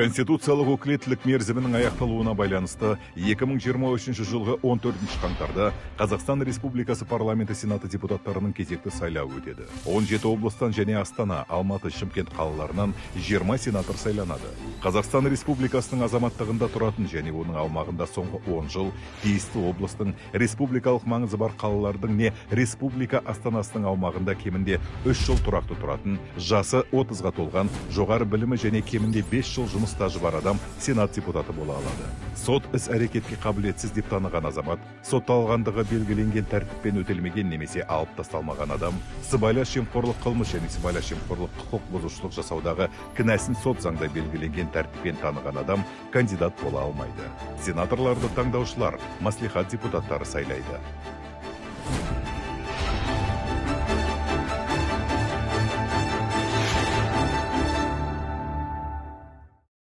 Конституциялық өкілеттілік мерзімінің аяқталуына байланысты 2023 жылғы 14 қаңтарда Қазақстан Республикасы Парламенті Сенаты депутаттарының кезекті сайлауы өтеді. 17 облыстан және Астана, Алматы, Шымкент қалаларынан 20 сенатор сайланады. Қазақстан Республикасының азаматтығында тұратын және оның аумағында соңғы 10 жыл тиісті облыстың, республикалық маңызы бар қалалардың не республика астанасының аумағында кемінде 3 жыл тұрақты тұратын, жасы 30-ға толған, жоғары білімі және кемінде 5 жыл жұмыс стажы бар адам сенат депутаты бола алады. Сот іс әрекетке қабілетсіз деп таныған азамат, сотталғандығы белгіленген тәртіппен өтелмеген немесе алып тасталмаған адам, сыбайлас жемқорлық қылмыс және сыбайлас жемқорлық құқық бұзушылық жасаудағы кінәсін сот заңда белгіленген тәртіппен таныған адам кандидат бола алмайды. Сенаторларды таңдаушылар, мәслихат депутаттары сайлайды.